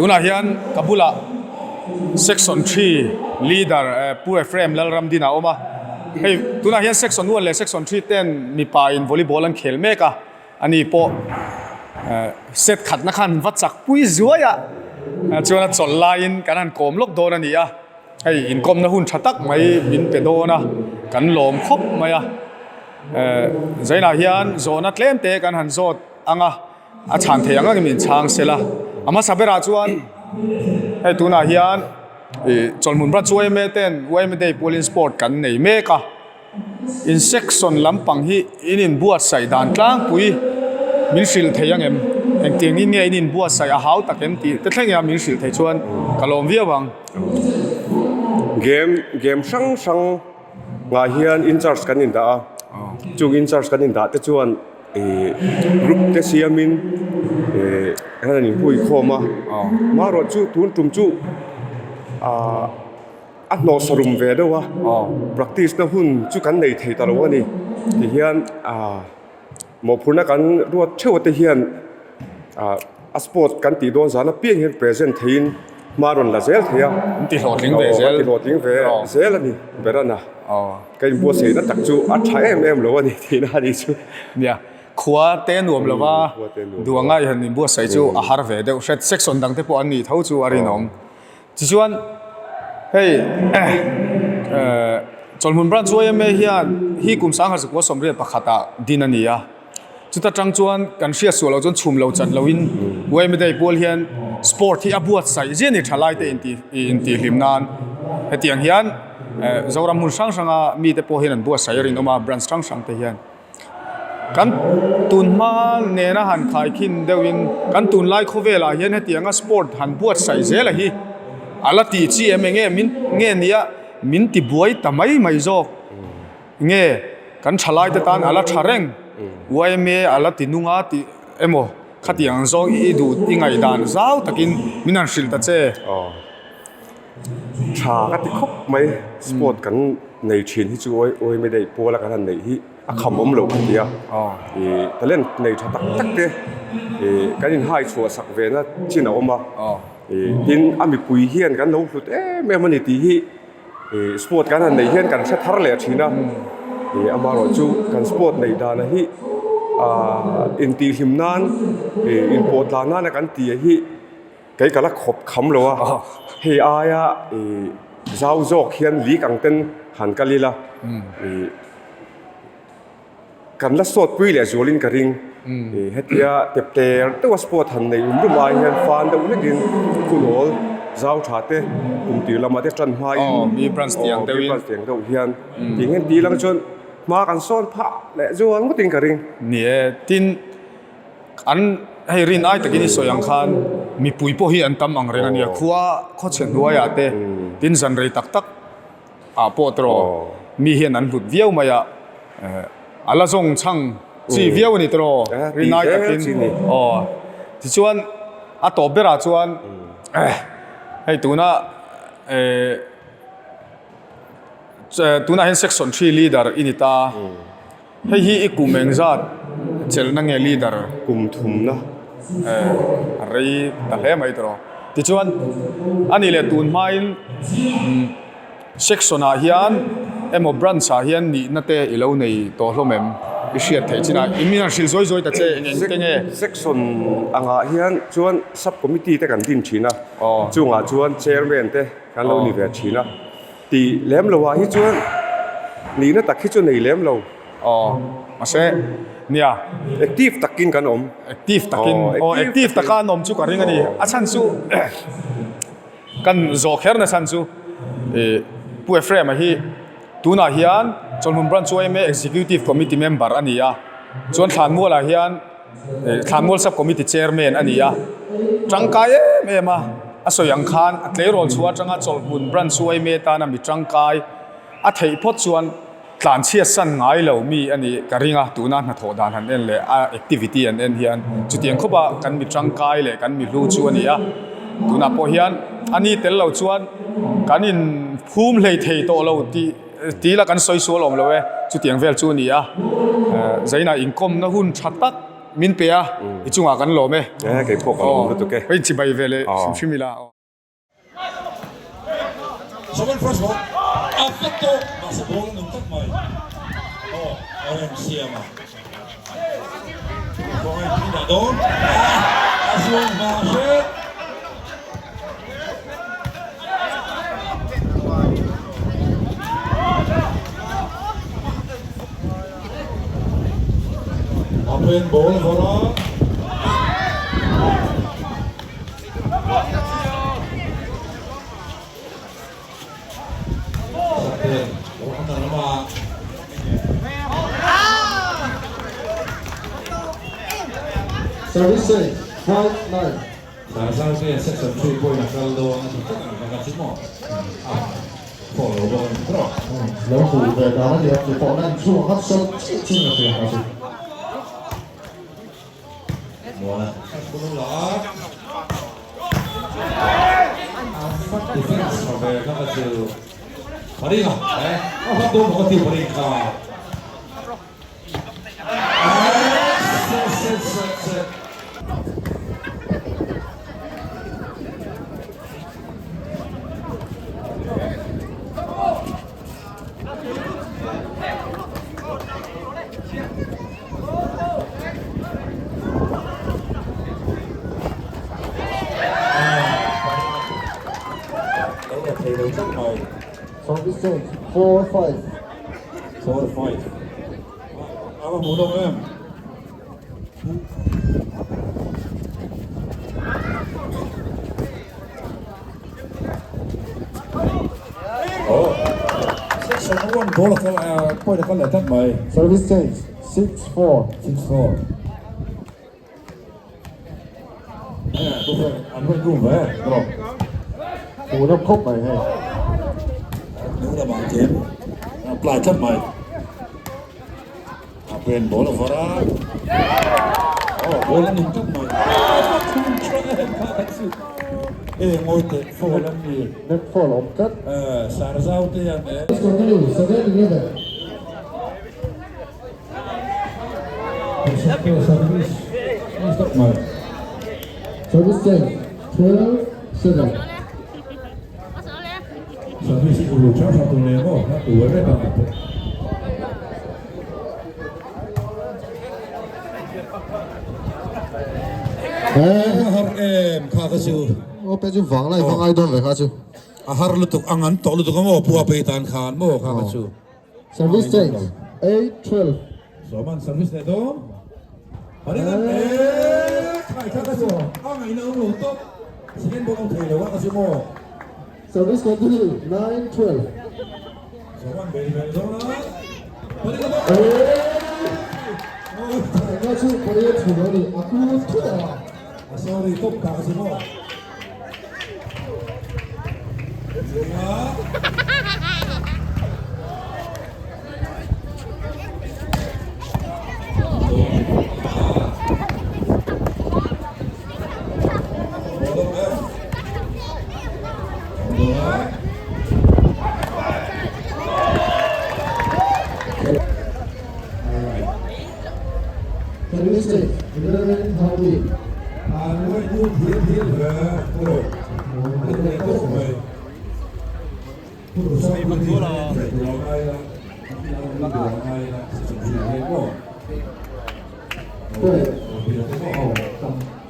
Tunah hian ka bulah section three leader Pu Ephraim Lalramdin a awm a, hei tunah hian section one leh section three ten mipa in volleyball an khel mek a, ani pawh set khatna khan va chak pui zuai a, chuan a chawlh laiin kan han kawm lawk dawn a ni a, hei inkawmna hun tha tak mai min pe dawn a, kan lawm khawp mai a, zainah hian zawhna tlem te kan han zawt ang a. A chhan thei ang angin min chhang sel a, a hmasa berah chuan hei tunah hian ih chawlhmun branch yma ten yma day pualin sport kan nei mek a, in section lampang hi in inbuatsaih dan tlangpui min hrilh thei ang em? Engtiangin nge in inbuatsaih a hau tak em tih te thleng hian min hrilh thei chuan ka lawm viau ang. Game game hrang hrang ngah hian in charge kan indah a, chung in charge kan indah te chuan. Ihh group te siamin ihh an han inhui khawm a marawh chu tun tum chu ahh a hnawh sarum ve deuh a practice na hun chu kan nei thei ta lo a ni tihian ahh mawhphurhna kan ruat theuh te hian ahh a sport kan tih dawn zan apiang hian present theiin hma rawn la zel thei a an ti hlawhtling ve zel an ti hlawhtling ve zel a ni berana. Ka inbuatsaihna tak chu a tha em em lo a ni tihna a nih chu. Nia, khua te nuam lo va, duh anga i han inbuatsaih chu a har ve deuh hret. Section dang te pawh an nih tho chu a rinawm. Tichuan, hei Chawlhmun Branch yma hian hi kum 1981 ah din a ni a. Chuta tang chuan kan hriat suah loh chuan chhum lo chat loin yma day pual hian sport hi a buatsaih zia ni thalai te inti intihhlim nan hetiang hian Zoram hmun hrang hranga mite pawh hian an buatsaih a rinawm a branch hrang hrang te hian kan tunhma nena han khaikhin deuhin kan tunlai khawvelah hian hetianga sport han buatsaih zel a hi a la tih chi em eng nge min nge nia min ti buai ta mai mai zawk. Nge kan thalai te tan a la tha reng yma a la ti nung a tih emaw khatiang zawng i duh i ngaihdan zau takin min han hrilh ta che. Aw tha ka ti khawp mai sport kan nei thin hi chu yma daih pawla kan han neih hi a kham awm loh ka ti a ih talent nei tha tak tak te ih kan inhai chhuah sak ve na chin a awm a ih tin a mipui hian kan lo hlut em em a ni tih hi. Ih sport kan han neih hian kan hre thar leh thin a ih amaherawh chu kan sport neih dana hi ahh intihhlim nan ih inpawh tlan nana kan tih hi kei ka la khawp kham lo a hei aia ih zau zawk hian lik ang ten han kal ila ih. Kan la sawt pui leh zualin ka ring. Hetia tep ter deuha sport han nei um rum ai hian fan deuh hlekin khunawl zau tha te kum tir lamah te tan hmain Aw mi branch tiang deuhin. Mi branch tiang deuh hian tih hian ti lang chuan hma kan sawn phah leh zual ngawtin ka ring. Ni e, tin an hei rin ai takin i sawi ang khan mipui pawh hi an tam ang reng a nia khua khawchhe hnuaiah te tin zan rei tak tak ah pawh tawh mi hian an hlut viau mai a a la zawng chhang chi viau a ni tawh rinai takin aw tichuan a tawp berah chuan hei tuna eh tunah hian section three leader i ni ta. Hei hi i kum eng zat chelhna nge leader? Kum thumna. Eh, a rei ta hle mai tawh. Tichuan, a nih leh tun hmain section ah hian emaw branch ah hian nihna te i lo nei tawh hlawm em? I hriat theih chin a, i min han hrilh zawi zawi ta che eng eng te nge? Section angah hian chuan sub committee te kan din thin a, chungah chuan chairman te kan lo ni ve thin a. Tih lem lo ah hi chuan nihna tak hi chu nei lem lo. Aw, mahse nia. Active takin kan awm. Active takin, aw active taka an awm chu ka ring a ni. A chhan chu kan zawh kher na chhan chu ih Pu Ephraim-a hi tunah hian Chawlhmun Branch yma Executive Committee member a ni a, chuan Thlanmualah hian Thlanmual Sub Committee Chairman a ni a, tangkai em em a, a sawi ang khan a tleirawl chhuah atanga chawlhmun branch yma tana mi tangkai a theih phawt chuan tlanchhiat san ngai lo mi a nih ka ring a, tuna hnathawh dan han en leh a activity an en hian chutiang khawpa kan mi tangkai leh kan mi hlu chu a ni a, tunah pawh hian a ni tel lo chuan kan inphum hlei thei tawh lo tih. Tila kan sawi sual awm lo e, chutiang vel chu a ni a, Zaina inkawmna hun tha tak min pe a, i chungah kan lawm e. E, kei pawh ka lawm lutuk e. Ka inchibai ve leh hrim hrim ila. Someone first ball. A fat tawh mahse ball a nung tak mai. Aw, a rem siam a. Kawng a inpin dah dawn. A zuang hma hret. A pen ball a vawrh a. Service change, 5-9. Lo hmuh ve dan a ni a, chu pawh nan chhuak hat sawt chiah chin a hria a chu. Service change, 4-5. 4-5. A va hmuh nawm em? Service change, 6-4. 6-4. Hmuh nawm khawp mai hei. Net foul awm tlat. Continue, 7-11. Service change, 12-7. Aw pe chu vang lai vang ai dawn ve kha chu. A har lutuk ang an tawh lutuk ang aw pua pei tan khan maw kha kha chu. Service change, 8-12. Sawman service leh dawn. Paring an e khai kha kha chu a ngaihna awm lo tawp. Second ball awm thei lo a kha chu maw. Service continue, 9-12. Sawman bei vel dawn a. Paring a ball. Enga chu pawih a thu lo ni, a ku thut a. A sorry tawp kha kha chu maw. Service change, 11-13.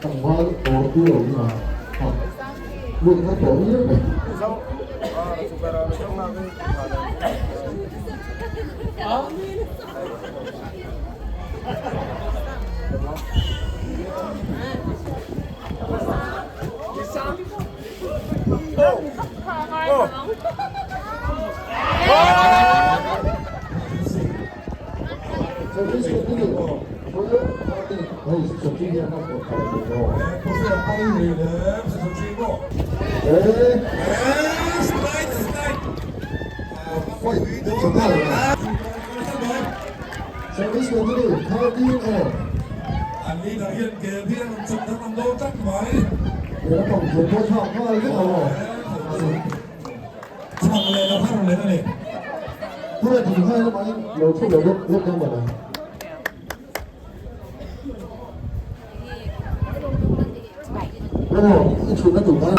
Tlangval dawr tu lo ni a, lut har tawh viau mai. Service continue, 13 all. An leader hian game hi a rawn chak dang ang dawn tlat mai. He lampang thiam pawh thlak nghal vek ang aw. Chhang leh lo har leh a ni. Huna ding nghal lamah hian lo thu lo lawk lawk dawn mai. Aw, i thutna tur kha.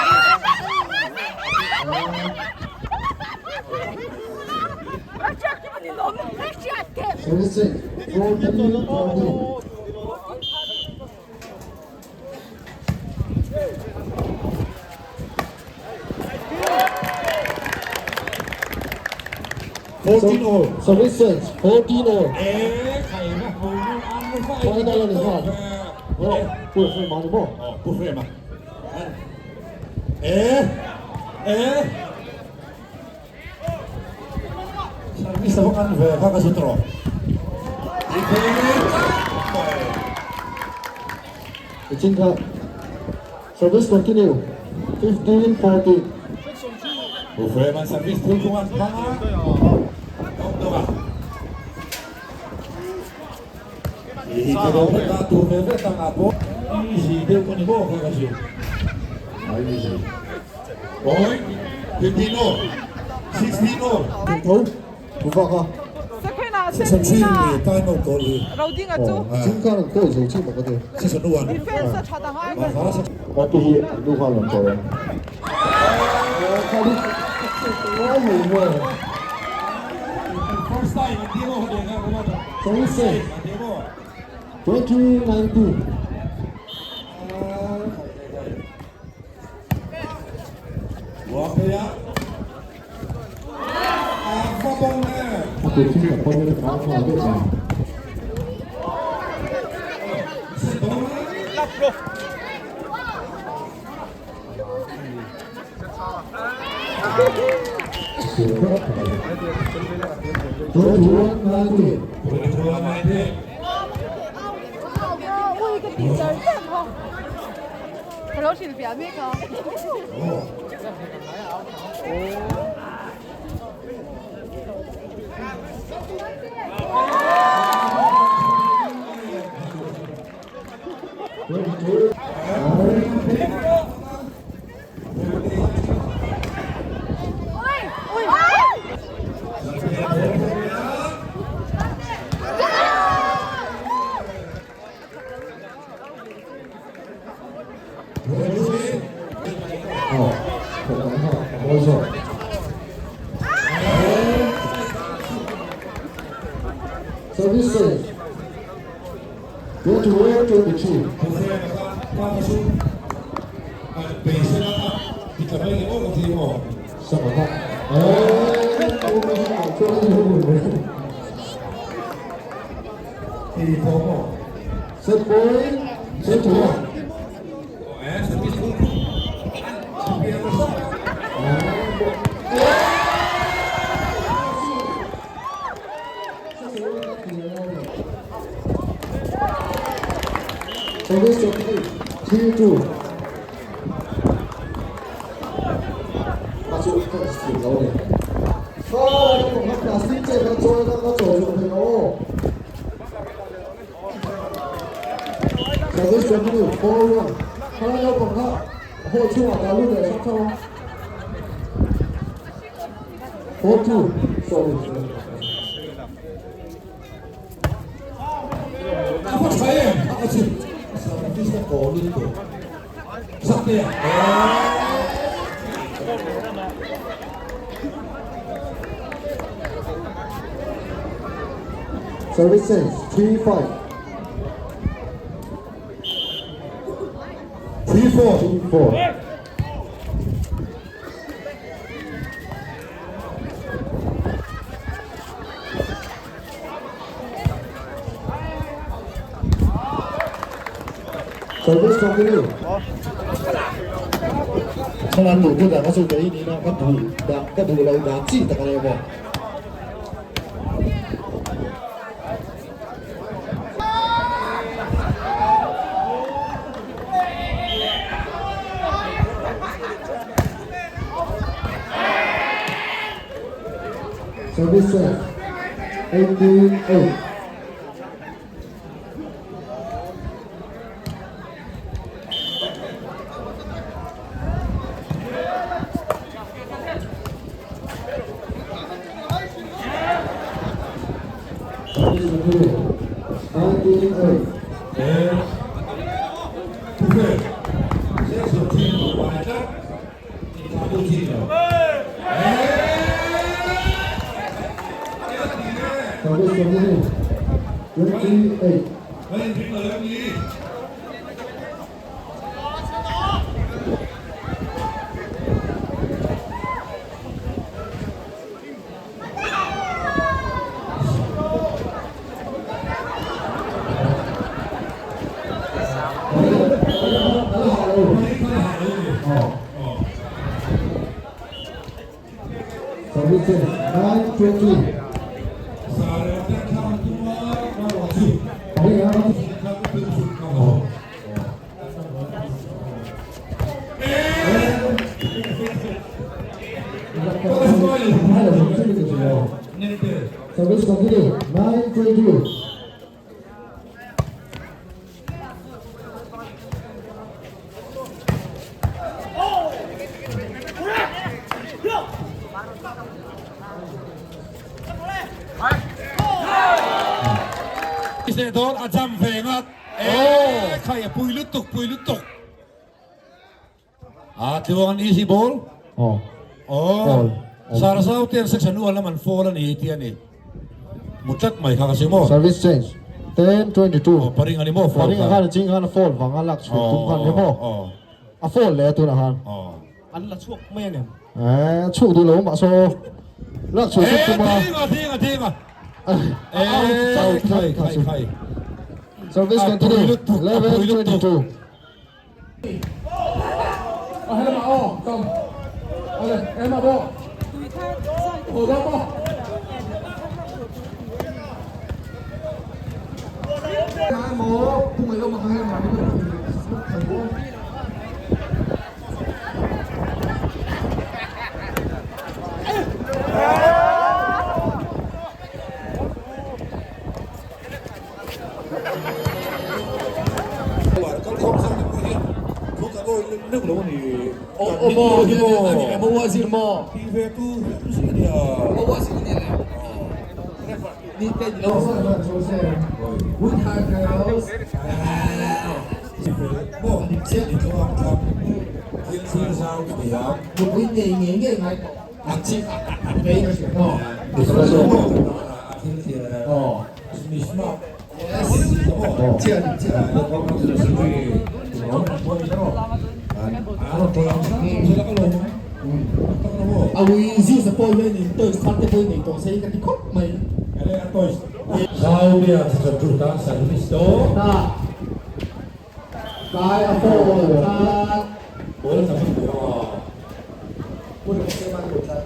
Service 14 14. Service 14 all. Final ani nghal. Aw, Pu Ephraim a ni maw? Aw, Pu Ephraim a. E, e. Service a va ngan ve kha ka zut rawh. Ichin kha service continue 15 14. Pu Ephraim an service phul khung an hmang a. Dawng dawng a. Hi ka ro ta tur ve ve ta nga pawh easy deuh ka ni maw kha ka zut. Easy. Oi, 15 all, 16 all. Tho, thu vak a. Section 3 ni time out tawh hi. Ching khan an kawl zo chi mak a ti. Section 1. A ti hi an nu khan an kawl ang. First time an demo ho deng a Service 2019. A kut hi ka pawm in ka nghal deuh mai. 21 19. Services 21 22. Sama kha. Set point, set one. Service 23, 3 2. Masuk ke sini ni. Oh, ini kok plastik je kan coy kan kan coy coy oh. Service 22, 4 1. Kalau kau pernah, 后去往大陆的上车。4 2, sorry. Services 3 5. 3 4. 3 4. Service continue. 从来赌不两个数给你呢，个赌两个赌了两季大概有无？Service 18 8. Service continue. 19 8. Service continue. 28. Service 9:20. Service continue. 9:20. Dawn a jam ve ngat. E khai a pui lutuk pui lutuk. A tluang an easy ball. Oh. Oh. Sarzau ten section 1 lam an fall ani ti ani. Mutlat mai kha ka si mo. Service change. 10:22. Oh, paring ani mo fall. Paring khan ching khan fall wanga lak chu tum khan ni mo. Oh. A fall le tu na han. Oh. An la chuak mai angem. Eh, chu du lo ma so. Lak chu Eh, tum ma. tinga tinga tinga. Eh, khai khai khai. Service Ah, continue. pui lutuk, ah, pui lutuk. 11:22.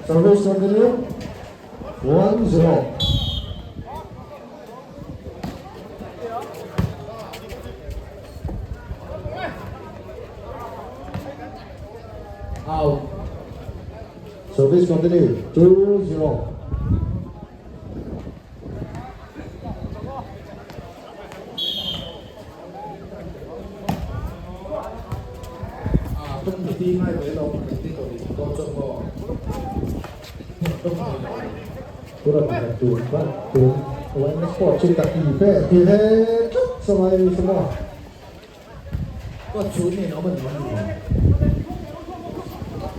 Service continue. 1-0. Out. Service continue. 2-0. Pura tu ba tu wan sport chik tak ti fe ti he samai samo. Có chú này nó mình nó.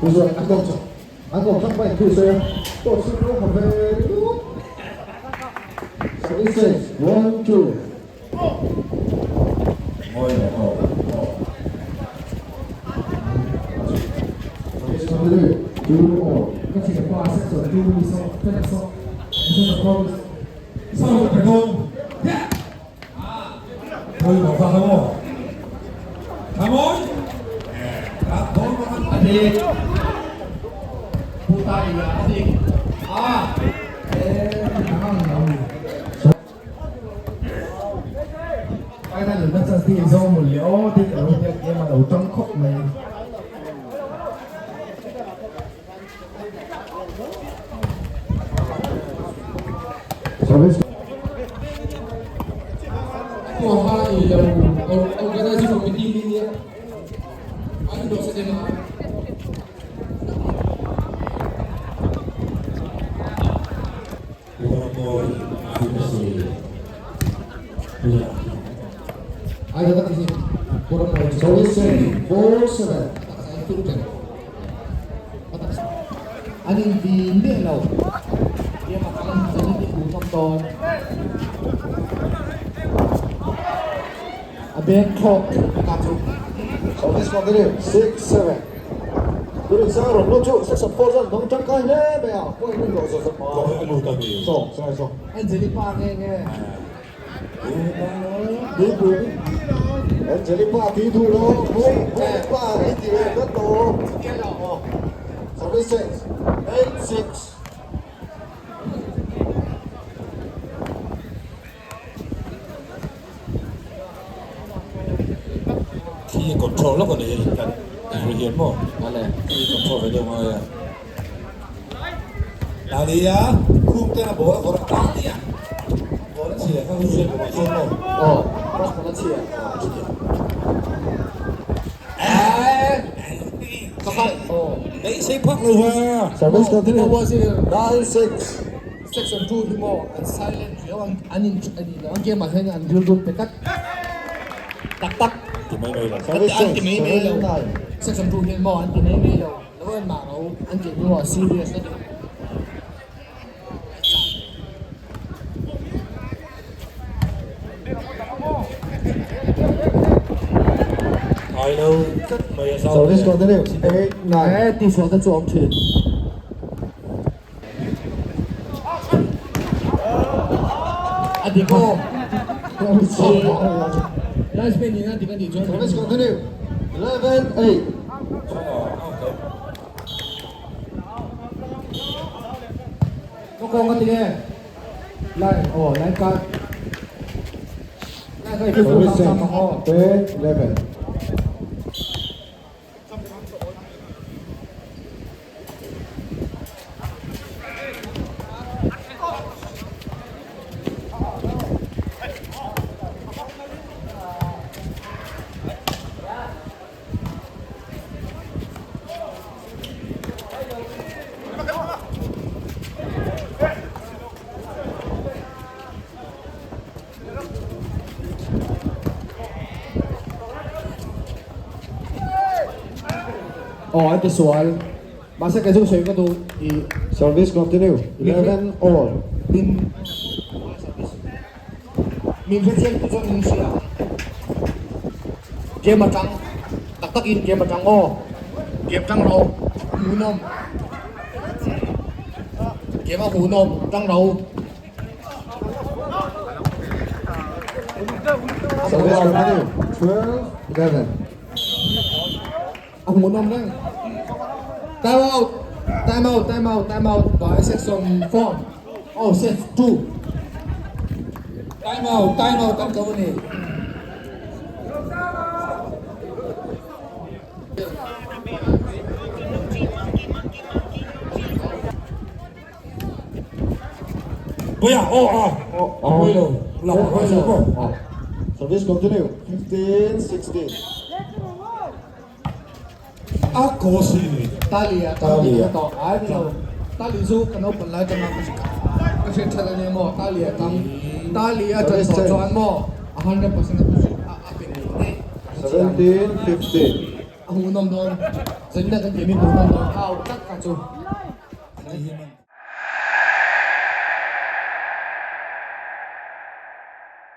Tu so anh còn anh còn chắc phải tu se. To chu no ha ve. Service 1-2. Service continue. 2-0. Cái chỉ là qua sẽ rồi tu sau cái là sau. Sẽ là con. Sao phải không? Thôi bỏ ra không? Come on. Adik. Puta iya adik. Ah. Eh, jangan tahu. Ai ta được mất thì do một liễu thì ở bên kia mà đầu trong khóc mày. Service Của hai là organizing committee ni anh được sẽ đến Ai ta cái gì? Service change, 4-7. An inti miah lo. Game a kal an inti hmuh nawm dawn. A beng thlawk ta chu. Service continue, 6-7. Turin sang rawn lut chu section 4 chuan dawng tangkai hle mai a, point in rawh zawh zawh mai. Saw, saw, saw. Angeli pa nge nge. Angeli pa ti duh lo, Hmui pa i ti ve tlat lo. Service change, 8-6. Khi control lawk a ni hei kan ri hian maw? Khi control ve deuh ngai a. Talia khum ten a ball a kawr a Talia ball a chhia kha hriat lo ah chuan maw? Aw cross ball a chhia. Chhia. Beisei phak lo va. Service continue. 9-6. Section 2 hi maw an silent riau ang an in an game ah hian an rilru pe tlat tak tak Ti mai mai lo. An ti mai mai lo. Section 2 hian maw an ti mai mai lo. Lo en mah ro an tih hnuah serious a ni. Ai lo tlat mai a zau. Service continue. 8 9. Eh ti sual te chu awm thin. A dik aw. Linesman in a dik a nih chuan. Service continue. 11 8. Ka kawng a ti nge? Line aw line card. Line card i Service sang sang ang aw. change. 10 11. Aw an ti sual. Mahse kei chu sawi ka duh i. Service continue. 11 all. Min min hrethiam tu chuan min hria. Game atang tak takin game atang aw. Game tang ro hmuhnawm. Game a hmuhnawm tang ro. Service continue. 12 11. A hmuhnawm reng. Time out. Time out, time out, time out by section 4. Oh, set 2. Time out, time out kan ko ni. Kuya, oh, oh. Oh, Oi lo, lo, oi lo ko. Oh. Service continue. 15 16. A ko si. Talia, Talia. Talia to. Ai lo. Talia chu kan open lai tanga ka ka hriat that ania maw Talia tang Talia tan tawh chuan maw a 100% a a a pe ngei ngei. 17 15. A hmuhnawm dawn. Zanina kan game hi hmuhnawm dawn. Au tlat kha chu. Ani hi man.